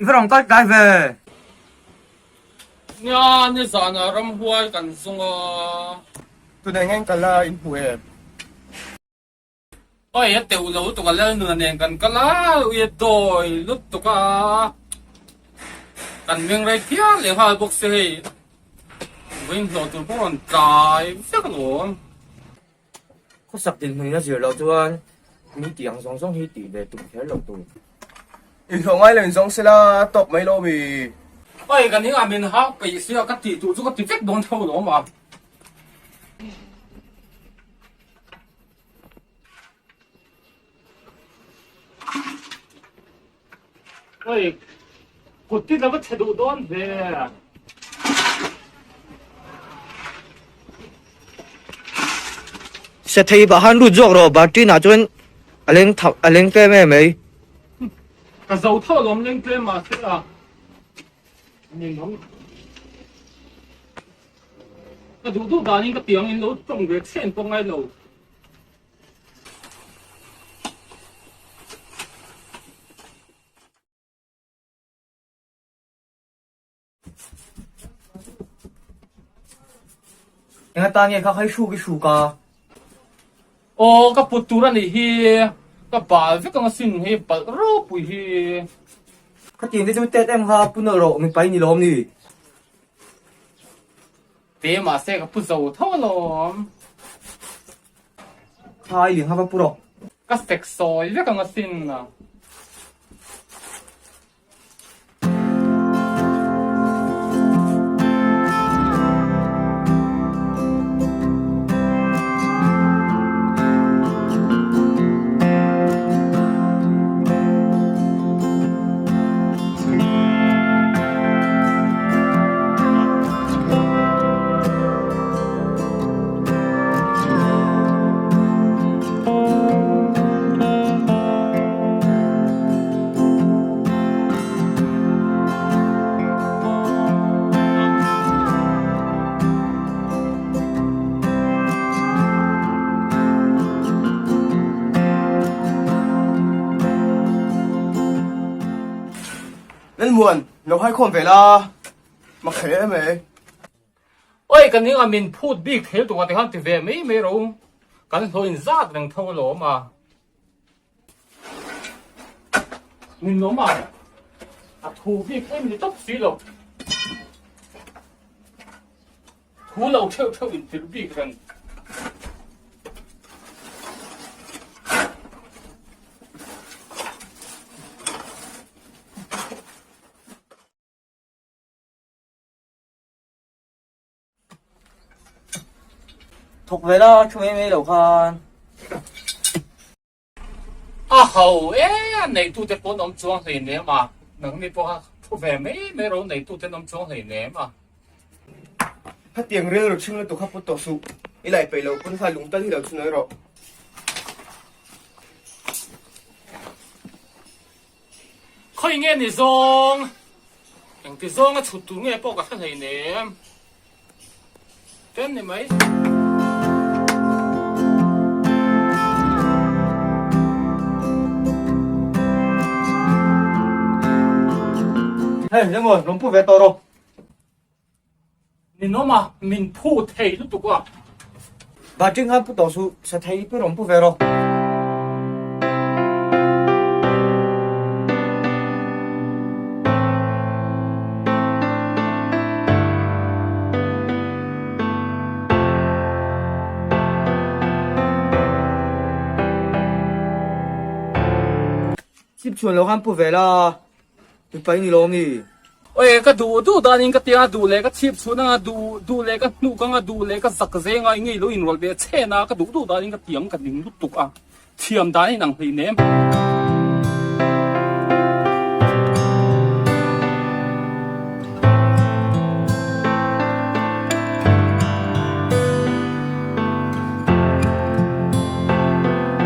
va rawn kal tlai ve. Nia, nizanah ramhuai kan zawng a. Tunah eng eng kal a in hmu em? Oi, a teuh lo lutuk a, Lalnuna nen kan kal a, ui a dawi lutuk a, kan meng rei phian leh nghal bawk se hei, vawiin hlawh tur pawh rawn tlai vek alawm. Khawsak dinhmun a zir loh chuan mi tih ang zawng zawng hi tih ve tum kher lo tur. Inhlawh ngai lo in zawng sela tawk mai lo mi. Oi, kan inah min hau peih sia ka tih tur chu ka ti vek dawn tho alawm a. Oi, kut ti lova chhe duh dawn ve. Se thei bah han lut zawk rawh Bartin ah chuan a leng tha a leng tlem em mai. Ka zo tho alawm leng tlem mahse a ninawm. Ka duh duh danin ka tiang in lo tawng ve chhen pawh ngai lo. Enga tan nge kha khai hruk i hruk a? Aw ka put tur a nih hi, ka bal vek ang asin hei balh ropui hi. Khatiang te chu tet em kha pu nawlh rawh mipa i ni lawm ni? Te mahse ka pu zo tho alawm. Khai ling hava pu rawh. Ka sek sawi vek ang asin. Lalmuan, lo hai khawm ve la, mak thei em mai. Oi, ka ning a min phut bik thei lutuk a tikhan ti ve mai mai ro, kan hlawh in zat reng tho alawm a. Min awm a, a thu bik em ni tawp si lo. Thu lo theuh theuh in tirh bik reng. Thawk ve la thu mai mai lo khan. A ho e, a neitute pawh an awm chuang hleinem a, nangni pawh kha thu ve mai mai ro neitute an awm chuang hleinem a. Hetiang rilru chhing lutuk kha put tawh suh, i laih peih loh pawn kha lung tal hi lo chhunawi rawh. Khawi nge ni zawng? Engti zawnga chhut tur nge pawh ka hre hleinem. Tlem ni mai. Hei, Lemon, rawn pu ve tawh rawh. Ninawm a, min phu thei lutuk a. Batting khan pu tawh suh, sa thei pu rawn pu ve rawh. Chip chhuan lo khan pu ve la, mipa i ni lo ami? Oi, ka duh duh danin ka tia, duh leh ka chip chhun anga, duh duh leh ka hnuk anga, duh leh ka zak zeng a, engei lo inrawlh ve chen a, ka duh duh danin ka tiang ka ning lutuk a, thiam dan a inang hleinem.